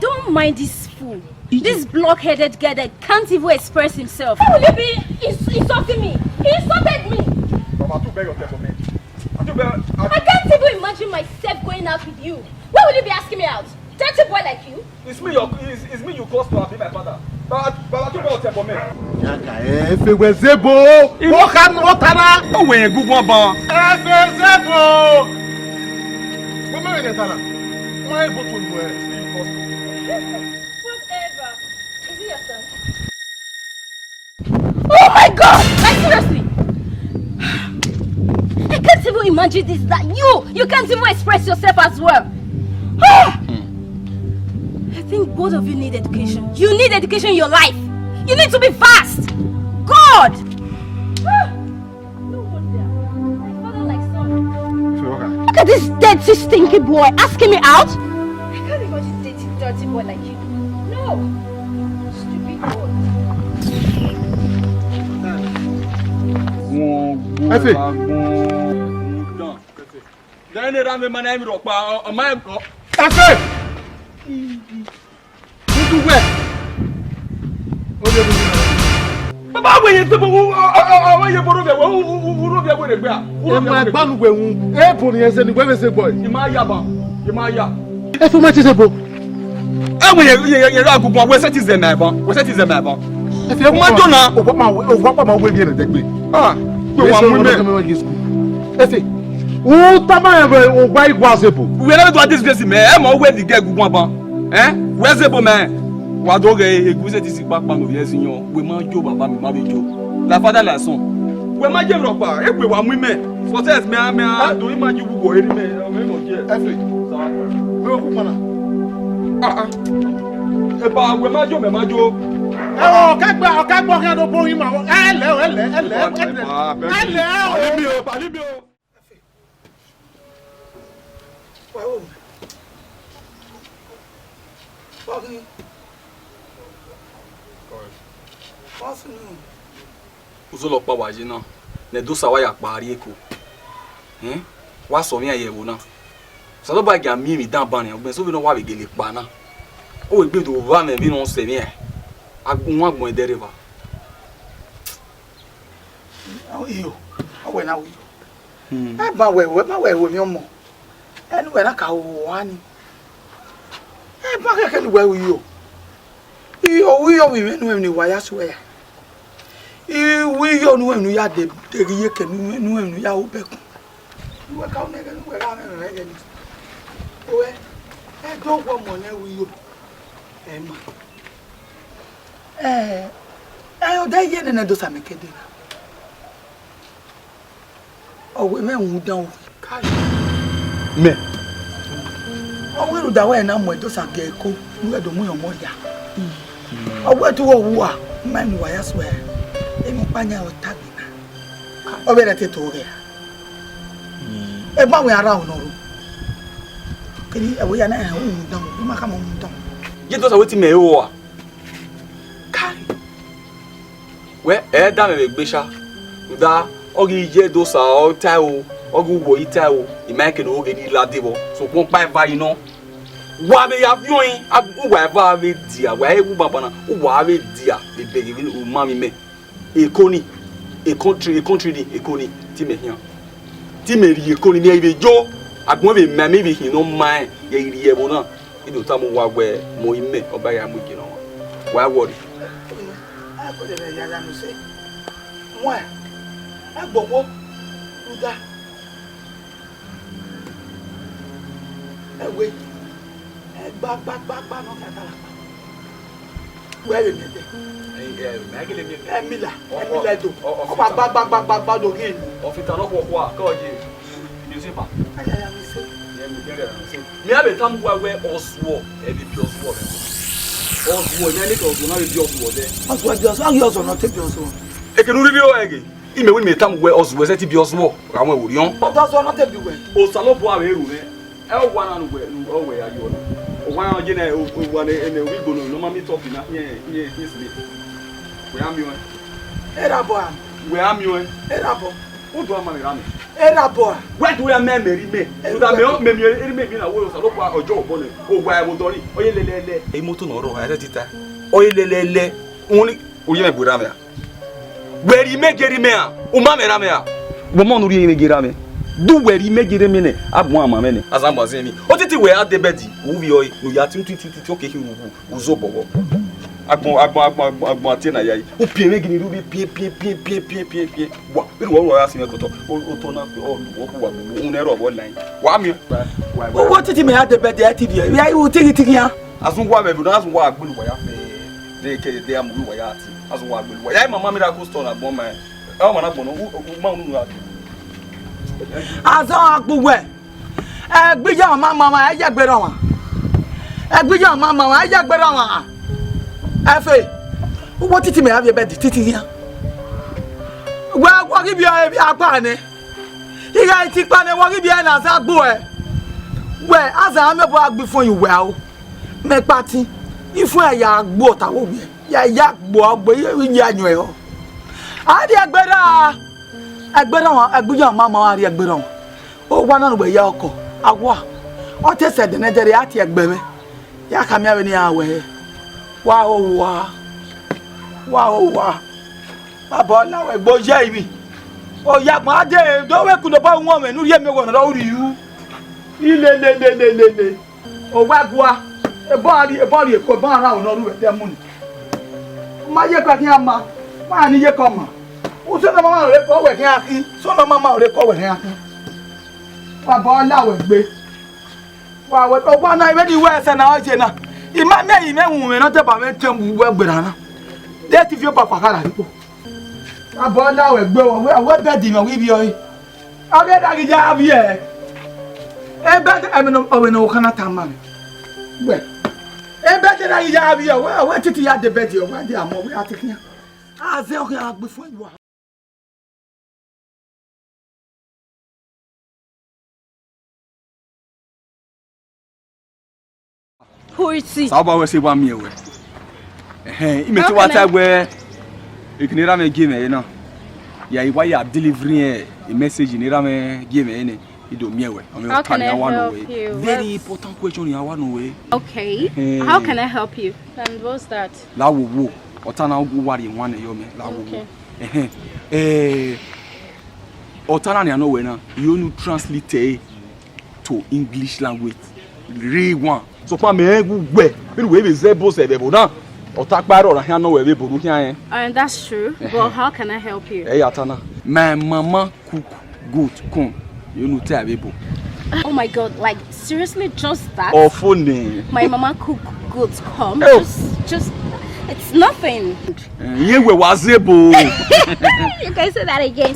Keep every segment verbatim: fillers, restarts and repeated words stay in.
Don't mind this fool. This blockheaded guy that can't even express himself. How will you be ins- insulting me? He insulted me. Mama, too bad your temper, man. I too bad. I I can't even imagine myself going out with you. Why will you be asking me out? Dirty boy like you. It's me, your, it's, it's me you cause to have been my father. Baba, Baba, too bad your temper, man. Yaga, efe wẹ zebo. Iwo khan, ọ ta na. Ọ wẹ egungun ọban. Efe zebo. Wẹ ma wẹ ne ta na. Why you go to you? Whatever. Is it your son? Oh my God! Like, seriously! I can't even imagine this, that you, you can't even express yourself as well. Ah! I think both of you need education. You need education in your life. You need to be fast. God! Ah! No wonder. My father like son. Look at this dirty, stinky boy asking me out. I can't imagine dating dirty boy like you. No. Stupid boy. Efe. Dẹrẹ ne erha mwẹ ma na ẹmwẹ rhọkpa, ọ, ọ ma. Efe! Udu wẹ. Baba, wẹ ye tebo, ọ, ọ, ọ, ọ, wẹ ye bo rhovbiẹ, wẹ, u, u, u, u rhovbiẹ wẹ rhe gbe a? U rhovbiẹ wẹ rhe gbe a? Ebo ni ẹse ni wẹ vbe zebo. I ma ya ba, I ma ya. Efe, ma te zebo. Ẹ wẹ ye, ye, ye, ye ra gugu, wẹ sẹtin zẹ mẹ ban, wẹ sẹtin zẹ mẹ ban. Efe, ma jo na. Owa ma, owa ma wẹ vbiẹ nẹ dẹgbe. Ah, wẹ wa mu mẹ. Efe, u tama rẹn vbe owa igua zebo. Wẹ na do a disgrace mẹ, ẹ ma wẹ vbe gẹ gugu ban. Ẹ? Wẹ zebo mẹ. Wa do ghe egu sẹtin si kpakpa ne ovbi ẹzọ iyọn, wẹ ma jo baba mẹ ma vbe jo. Like father like son. Wẹ ma je rhọkpa, egbe wa mu imẹ. Success mẹ a, mẹ a do ima ji uwu wọ eri mẹ, ọ mẹ nọ je. Efe. Sa. Mẹ okhu kpana. Ah, ah. Eba, wẹ ma jo, mẹ ma jo. Ẹ o, kẹgbẹ, ọ kẹgbẹ ọkhian do bo ima. Ẹ lẹ o, ẹ lẹ, ẹ lẹ, ẹ lẹ. Ẹ lẹ o. Pali mi o, pali mi o. Wa wo mẹ. Wa ghi. Wa sunu. Uzọla ọkpa wa ye na, ne Ẹdosa wa ya kpa rrie Eko. Ẹn? Wa sẹ ọmwa iran ye ẹvbo na. Osanobua gia miẹn emwi dan ban nian, ugbẹn sẹ vbene ọ wa vbe gele kpa na. Ọ wẹ egbe do vba mwẹ vbene ọ sẹ mwẹ. Agbọn, agbọn ẹdẹ rre evba. Iyo, ọ wẹ na wẹ iyo. Hmm. Ẹ ma wẹ, wẹ ma wẹ, wẹ miẹn ọmọ. Ẹ ne uwẹ na ka ru owa ni. Ẹ ma khẹke ne uwẹ ru iyo. Iyo, ru iyo vbe imẹ ne uwẹ emwi ne wa ya suẹ ra. I ru iyo ne uwẹ emwi ne u ya de, de ghi ye ke ne uwẹ, ne uwẹ emwi ne u ya ru bẹkun. Uwẹ ka ru nẹghẹ ne uwẹ gha mwẹ ẹghẹ ni. Uwẹ, ẹ do wẹ ọmọ nẹ ru iyo. Ẹ ma. Ẹ, ẹ, odẹ ye nene Ẹdosa mẹ ke de na. Ọ wẹ mẹ rhunmwuda uwẹ. Mẹ. Ọ wẹ rhunmwuda wẹ na mu Ẹdosa gie Eko, ne uwẹ do mu rẹn ọmọ ya. Ọ wẹ te uwẹ wu a, ma mu uwa ya suẹ. Emwi ọkpa yan ọ tagbe na. Ọ vbe rẹ te to ghe a. Egbe wẹ ara ọ nọ ro. Kẹdẹ ẹvbo ya na rẹn u rhunmwuda, u ma khama rhunmwuda. Ye Ẹdosa wẹ te imẹ ro a? Kai. Wẹ, ẹ da mwẹ vbe egbe sha, rhunmwuda ọ ghi ye Ẹdosa ọ tae o, Ọ ghi wọ ita o, I ma kene oghe ni lade vbọ, sokpan ọkpa eva yi nọ. Wa vbe ya viọ ẹn, a- uwa eva vbe dia, wa he wu banbanna, uwa vbe dia, vbe bẹghe vbe u ma mwẹ imẹ. Eko ni, a country, a country ni, Eko ni, te imẹ khian. Te imẹ rrie Eko ni, mẹ i vbe yo, agbọn vbe ma mẹ, I vbe khian ne ọ ma ẹn, ye I rrie ẹvbo na. I do tama uwa wẹẹ, mẹ ọre imẹ, ọ ba ya mu gie ne ọmwa. Wa worry. A kọlẹ vbe ya la nọ sẹ. Muẹn, a gbọgbọ, rhunmwuda. Ẹwe, ẹgba, gba, gba, gba, nọ kaka la. Wẹ vbe miẹn dẹ. Ẹ, ẹ, mẹ gele miẹn. Ẹmila, ọ, ọ, Ẹmila Ẹdo. Ọ, ọ, ọ, gba, gba, gba, gba, gba, do ghi eni. Ọ fita nọ khuọkhua, kẹ ọ ye. Newspaper. Ayaya mi se. Ẹ, mi kẹrẹ ra se. Mẹ a vbe tama uwa wẹẹ Ọzuọ, ẹ vbe biẹ Ọzuọ rẹ. Ọzuọ, ẹ neke Ọzuọ na vbe biẹ Ọzuọ dẹ. Ọzuọ biẹ Ọzuọ, a ghi Ọzuọ nọ te biẹ Ọzuọ. Ekene u rhirhi ru ẹre ghe. Imẹ wẹẹ mẹ tama uwẹ Ọzuọ ẹzẹ te biẹ Ọzuọ, gha mu ẹvbo rhiọn. Ọdọ Ọzuọ nọ te biẹ uwẹ. Osanobua vbe ru mwẹ. Ẹ, owa na ne uwẹ, ne ọ wẹ ya yọ na. Owa na je nẹ, o- owa ne, ne ovbi igbo nọ, ne ọ ma miẹn top na, yẹn, yẹn, yẹn sleep. Wẹ a miẹn ọẹn. Erha bọ a. Wẹ a miẹn ọẹn. Erha bọ. U do a ma mẹ ra mẹ. Erha bọ a. Wẹ do ya mẹ mẹ rhie mẹ. Erha bọ. Mẹ, mẹ miẹn erhie mẹ, mẹ na wẹ Osanobua ọjọ obọ nẹ. Owa ẹvbo dọni, ọ ye lẹlẹlẹ. Imoto ne ọ rrọọ, a rẹ tita. Ọ ye lẹlẹlẹ. Wẹ ni, u ye mẹ gbe ra mẹ a? Wẹ rhie imẹ gie rhie imẹ a? U ma mwẹ ra mẹ a? Wẹ ọmọ ne u rhie imẹ gie ra mẹ. Du wẹ rhie imẹ gie rhie imẹ nẹ, agbọn ama mwẹ nẹ. Azan gba zẹ emwi. Otiti wẹ a de bẹdi, u vbiẹ ọre, ne u ya tin, tin, tin, tin, tin, ọ ke khin ru, ru, u zobọ vbọ. Agbọn, agbọn, agbọn, agbọn, agbọn a tie na ya yi. U piẹn mwẹ gini rhie piẹn, piẹn, piẹn. Wa, vbene uwa, uwa ya si mwẹ ke otọ, o- otọ na, ọ, ọ, ọ, wa gbogbo, u nẹ rọ vbọ lae. Wa miẹn. Wa, wa, wa. Otiti mẹ a de bẹdi, ẹ ti vbiẹ, ya, u tighi, tighi a. Azun wa vbe ẹvbo na, azun wa gbele uwa ya fẹ, de ke, de a mu uwa ya ti. Azun wa gbele uwa. Ya, mama mi ra go store na gbọn ma. Ẹ, ọmwa na gbọn, u, u, u ma unu ra. Azọn a gbe uwẹ. Ẹgbẹyọmọ ma ma, ẹ ye gbe rọ ọmwa. Ẹgbẹyọmọ ma ma, ẹ ye gbe rọ ọmwa. Ẹfe, uwu otiti mẹ a vbiẹ bẹdi titi yan. Wẹ, wọ ghi vbiẹ ọre vbe agba nẹ. I gha ti kpa nẹ, wọ ghi vbiẹ na za gbe uẹ. Wẹ, aza mẹ bu agbe ifun ye uwẹ aro. Mẹ kpa tin, ifun ya gbe ọta wo wiẹ, ya, ya gbe ọgbe, ya nyọ ẹhọ. A rhie ẹgberra, ẹgberra ọmwa, ẹgbẹyọmọ ma ma rhie ẹgberra ọmwa. Owa na ne uwẹ ya ọkọ, a wa, ọ te sẹ ẹdẹnẹdẹrriọ, a tie ẹgbẹ mwẹ, ya khama iran vbene iran wẹ hẹ. Wa ho owa, wa ho owa, baba ọ la wẹ gbe oya ivbi. Oya gbọn a dee, do wẹ ku ne obọ wọn mwẹ ne u rhie miẹn wẹ ne ọ rhie u. Ilelelelelele. Owa gua, ebọ a rhie, ebọ rhie eko, ebọ a rhan aro ne ọ ru vbe ẹdẹ mu ni. Ma ye eko khian ma, ma ni ye eko ma. Usẹ ne ọ ma ma ore eko wẹ khian khin, usẹ ne ọ ma ma ore eko wẹ khian khin. Wa bọ la wẹ gbe. Wa wẹ, owa na, vbene I wẹ ẹsẹ na ọ ye na. I ma miẹn, I mwẹ uhunmwu mwẹ ne ọ deba mwẹ te mu wẹ gberra na. De te ivbi obọ kpakha ra rikpo. Wa bọ la wẹ gbe, wa wẹ, wẹ bẹdi mwẹ, wẹ ivbi ọre. Ọ ghe da ghi ya vbiẹ. Ebe ẹmwẹ ne ọ, ọvbene ọvbokhan na tama mwẹ. Wẹ, ebe ẹdẹ na ghi ya vbiẹ, wẹ, wẹ titi ya de bẹdi, wẹ de amọ, wẹ a te khian. Azẹ ọ khian gbe fun wa. Pretty. Sa ọba wẹ sẹ wa miẹn wẹ. Ẹhẹn, imẹ te wa ta wẹ, ekene erha mwẹ gie mwẹ na. Ya, I wa ya deliver e message ne erha mwẹ gie mwẹ nẹ. I do miẹn wẹ. Ọ mwẹ ọta ne a wa nọ wẹ. Very important question ne a wa nọ wẹ. Okay. Ẹhẹn. How can I help you? And what's that? La wo wo. Ọta na gu wa rhie wan nẹ yọ mẹ. La wo wo. Okay. Ẹhẹn. Eh, ọta na nian nọ wẹ na, I unu translate ẹre to English language. Real one. Sokpan mẹ rẹn gu wẹ, vbene uwẹ vbe zẹ ẹbo sẹ vbe ẹvbo na, ọta ọkpa rrọọ ra khian nọ wẹ vbe ebo ne u khian rẹn. And that's true, but how can I help you? Ẹ ya ta na. My mama cook goat come. You know, tell people. Oh my God, like, seriously, just that? Ọfo nẹ. My mama cook goat come. Oh. Just, just, it's nothing. Eh, iye wẹ wa zebo. You can say that again.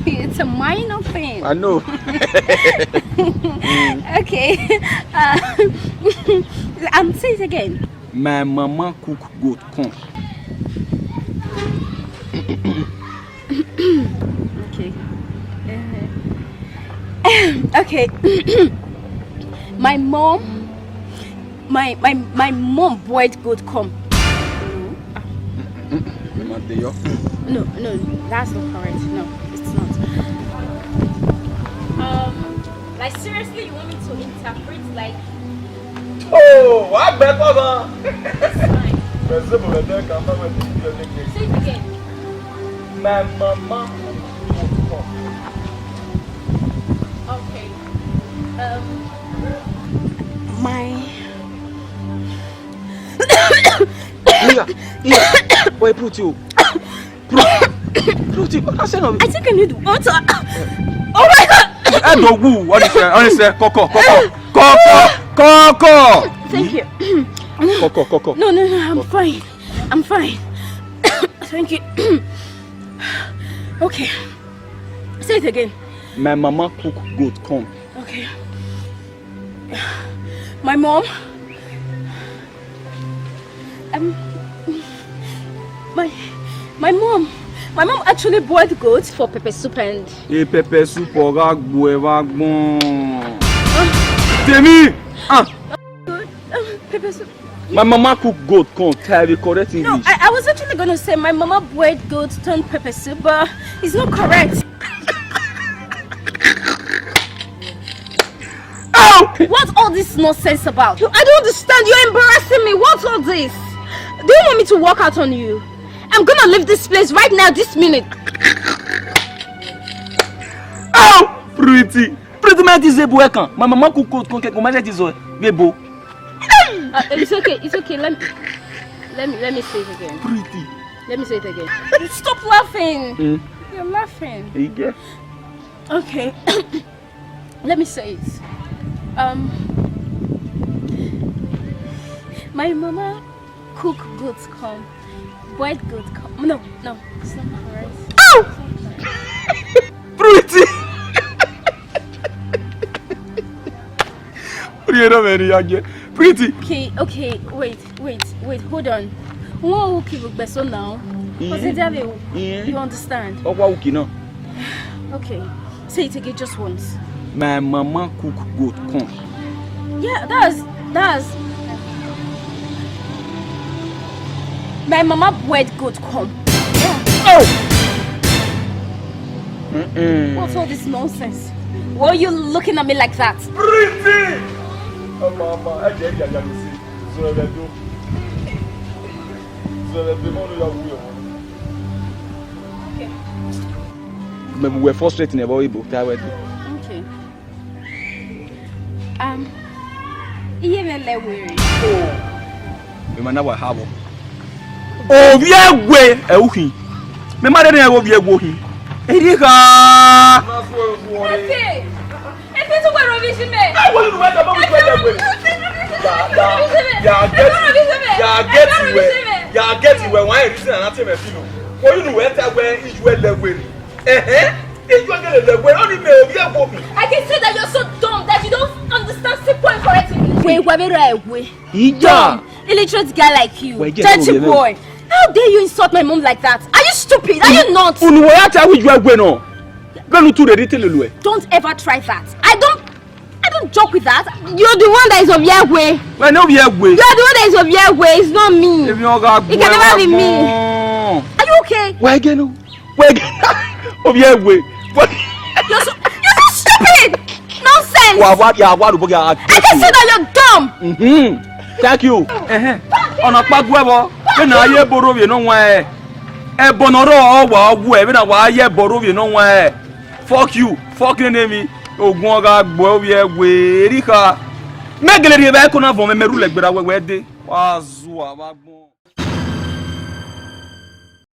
It's a minor thing. I know. Okay. Uh, and say it again. My mama cook goat come. Okay. Uh, okay. My mom, my, my, my mom boiled goat come. No. No, no, that's not correct. No, it's not. Um, like, seriously, you want me to interpret, like, Oh, wa gbẹ kọ gan. It's fine. Bẹ̀rẹ̀ sí mo bẹ̀rẹ̀ dẹ́ ka fẹ́ wẹ̀ ní ìdí ọdún kejì. Say it again. My mama cook food for me. Okay. Um, my Iya, iya, why put you? Put, put it. What I said of I think I need water. Oh my God. Ẹ dọ wu, what is that? What is that? Kọkọ, kọkọ, kọkọ, kọkọ. Thank you. Kọkọ, kọkọ. No, no, no, I'm fine. I'm fine. Thank you. Okay. Say it again. My mama cook goat come. Okay. My mom. Um, my, my mom, my mom actually boiled goats for pepper soup and A pepper soup, ọ gha gbuẹ vbe agbọn. Temi! Ah! Um, pepper soup. My mama cook goat come, tell me correct No, English. I, I was actually gonna say my mama boiled goat turned pepper soup, but it's not correct. Ow! What's all this nonsense about? I don't understand. You're embarrassing me. What's all this? Do you want me to walk out on you? I'm gonna leave this place right now, this minute. Ow! Pretty! Pretty, man, this is a boy can. My mama cook goat come, come, my is a boy. Uh, it's okay, it's okay. Let me, let me, let me say it again. Pretty. Let me say it again. Stop laughing. Mm. You're laughing. You get? Okay. Let me say it. Um, my mama cook goat come. Boiled goat come. No, no, it's not correct. Ow! Pretty! Pretty, no, man, you get pretty. Okay, okay, wait, wait, wait, hold on. Wọ́n ò kí gbogbo ẹ̀sọ́ now. Because they have a, you understand? Ọkwa uki náà. Okay, say it again just once. My mama cook goat come. Yeah, that's, that's. My mama boiled goat come. Yeah. Oh! Mm-mm. What's all this nonsense? Why are you looking at me like that? Pretty! Ọmọ ọmọ, ẹ jẹ́ ìyá ìyá mi sí. Zọrọ rẹ dún. Zọrọ rẹ dún mọ́nú ìyàwó yẹn. Okay. Mẹ bu wẹ frustrate nẹ vbe ibo ta wẹ do. Okay. Um, iye mwẹ lẹ werriẹ. Mẹ ma na wa ha vbọ. Ovbi ẹwe ẹ u khin. Mẹ ma rherhe rẹn vbe ovbi ẹwe u khin. Erriọ kha. Efe, efe tun wẹ rhọvbi isi mẹ. Ẹ wo unu wẹ tọ bọ wẹ lẹ wẹ. Ya, ya, ya get, ya get wẹ, ya get wẹ, wa ẹ reason na te mẹ filo. Wo unu wẹ ta wẹ iju ẹ lẹ wẹ. Ẹhẹn. Iju ẹ gele lẹ wẹ, ọni mẹ ovbi ẹwe mi. I can see that you're so dumb that you don't understand simple and correct English. Wẹ, wẹ vbe rẹ wẹ. Ija. Dumb, illiterate guy like you. Wẹ, je Dirty ovbi ẹwe. Boy. How dare you insult my mom like that? Are you stupid? Are you not? Unu wẹ ya ta wẹ iju ẹ wẹ nọ. Vbene u tu rre rre te lele uẹ. Don't ever try that. I don't, I don't joke with that. You're the one that is ovbi ẹwe. Wẹ ne ovbi ẹwe. You're the one that is ovbi ẹwe. It's not me. Emwi ọ gha gbe. It can never be me. Are you okay? Wẹ gẹ no. Wẹ gẹ. Ovbi ẹwe. You're so, you're so stupid. Nonsense. Wa wa ya wa ru bo ya. I can see that you're dumb. Mhm. Thank you. Ẹhẹn. Ọna kpa gu ẹvbo. Vbene a ye ebo rre ovbi nọ wan ẹ. Ẹbọ ne ọ rrọọ ọ wa ọ gu ẹ, vbene a wa ye ebo rre ovbi nọ wan ẹ. Fuck you, fuck your name. Ogun ọ gha gbe ovbi ẹwe, erriọ kha. Mẹ gele rhie vbe ẹko na vọn mwẹ, mẹ rhulẹ gberra wẹ wẹ dee. Wa zua vbe agbọn.